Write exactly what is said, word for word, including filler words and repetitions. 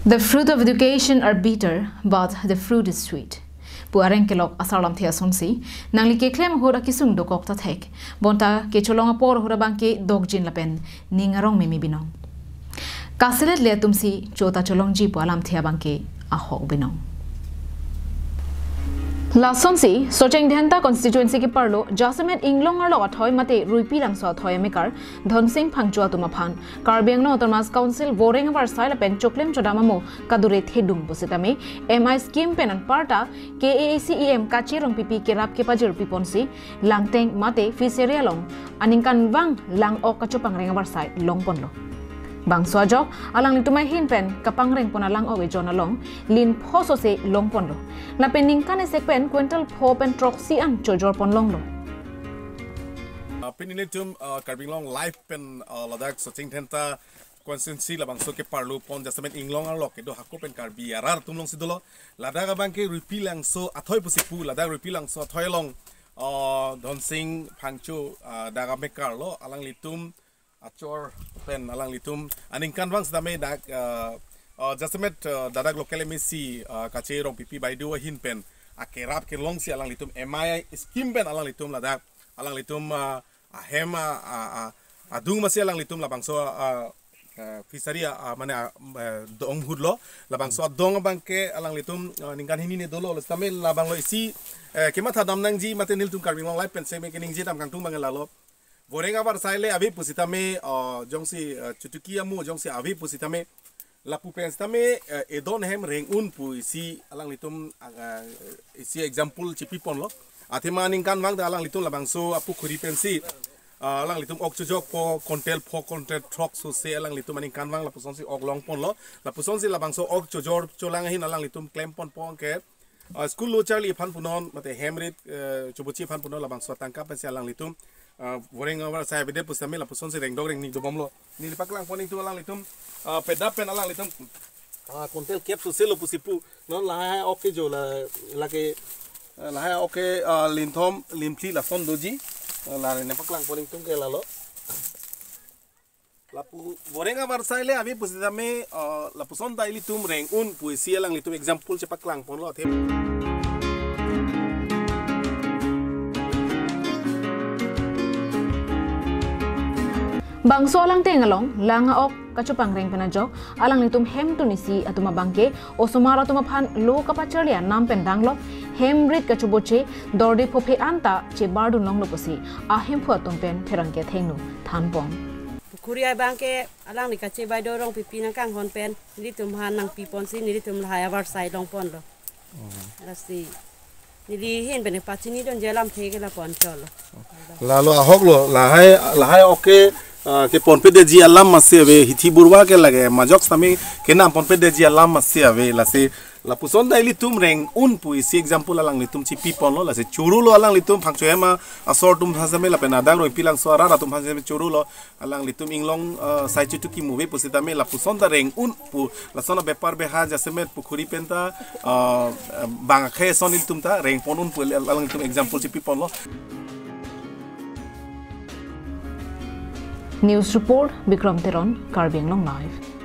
The fruit of education are bitter, but the fruit is sweet. Pu areng kelok asarlamthe asonsi, nangli keklem ahut akesung dokok ta thek. Bonta kecholong apor ahut abangke dokjin lapen ning arong meme binong. Kaselet le atumsi chota cholongji pu alamthe abangke ahok binong. Lasonsi, Socheng Dhenta constituency keparlo, jasemet Inglong arlo athoi mate Ruipi Langso athoi amekar, Dhonsing Phangcho atum aphan, Karbi Anglong Autonomous Council voreng avarsai lapen choklem chodam amo kadure thedung pusitame, M I scheme pen anparta K A A C E M Kache Rongpipi kerap kepajir piponsi, Langteng mate Fishery along, aningkanvang lang-ok kachopangreng avarsai longponlo. Bangso ajok, alanglitum ahin pen kapangrengpon alang-ok ejon along, lin pho sose longponlo. Lapen ningkan esek pen quintal pho pen throksi an chojorpon longlo. Uh, pini nelitum uh, Karbi Anglong Live pen uh, ladak Socheng Dhenta constituency labangso keparlo pon jasemet Inglong arlo kedo hako pen Karbi arat atum alongsi dolo. Ladak abangke Ruipi Langso athoi pusi pu, ladak Ruipi Langso athoi along uh, Dhonsing Phangcho uh, dak amekarlo, alanglitum achor pen alanglitum aningkanvang setame dak uh, uh, jasemet uh, ladak local M A C uh, Kache Rongpipi Baideo ahin pen akerap kelongsi alanglitum M I scheme pen alanglitum ladak alanglitum uh, ahem uh, uh, uh, adung masi alanglitum labangso uh, uh, Fishery uh, uh, mane uh, uh, dong ahutlo, labangso adong abangke alanglitum uh, ningkan hini ne dolo, setame labanglo isi uh, kematha dam nangji mate nelitum Karbi Anglong Live pen seme keningje dam kangtung abang lalo. Voreng avarsai le ave pusitame uh, jongsi uh, chutuki amo jongsi ave pusitame lapu pen setame uh, edon hem reng un pu isi alanglitum uh, isi example chipiponlo. Athema aningkanvang ta alanglitum labangso apukhuri pensi uh, alanglitum ok chojokpo, quintal pho, quintal throk sose alanglitum aningkanvang lapusonsi ok longponlo. Lapusonsi labangso ok chojor cholang ahin alanglitum klemponpo ke uh, school lo charli aphan punon mate hem rit uh, chobochi aphan punon labangso atangka pensi alanglitum uh, voreng avarsai avedet pusitame lapusonsi rengdok rengni dobomlo. Neli paklangpon nelitum alanglitum uh, pedap pen alanglitum uh, quintal kep sose lo pusi pu. Non lahai ok kejo la lake uh, lahai ok ke uh, linthom linphli lason doji. Uh, la ne paklangpon nelitum ke lalo. Lapu voreng avarsai le ave pusitame uh, lapuson ta ilitum reng un pu isi alanglitum example chepaklangponlo athe. Bangso alangteng along lang-ok kachopangreng pen ajok, alanglitum hemtun isi atum abangke osomar atum aphan lo kapacharli anam pen danglok, hem rit kachoboche, dordi phophe anta chebardun longlo pusi ahemphu atum pen pherangke athengno thanpon. Pukhuri abangke alangli Kache Baideo Rongpipi nangkanghon pen nelitum aphan nangpiponsi nelitum lahai avarsai longponlo. Lasi neli ahin pen pachinidunji alamthe ke lapu-an cholo. Lalo ahoklo, lahai lahai ok ke uh, keponpedetji alam masi ave, hithi burwa ke lake majok setame kenamponpedetji alam masi ave, lasi lapuson ta ilitum reng un pu isi example alanglitum chipiponlo, lasi chorulo alanglitum Phangcho hem asor atum aphan setame lapen adang Ruipi Langso arat atum aphan setame chorulo, alanglitum Inglong uh, sai chutuki amo ave pusitame lapuson ta reng un pu lason abepar beha jasemet pukhuri pen ta uh, bang akhei ason ilitum ta rengpon un pu alanglitum example chipiponlo. News report, Bikram Teron, Karbi Anglong Live.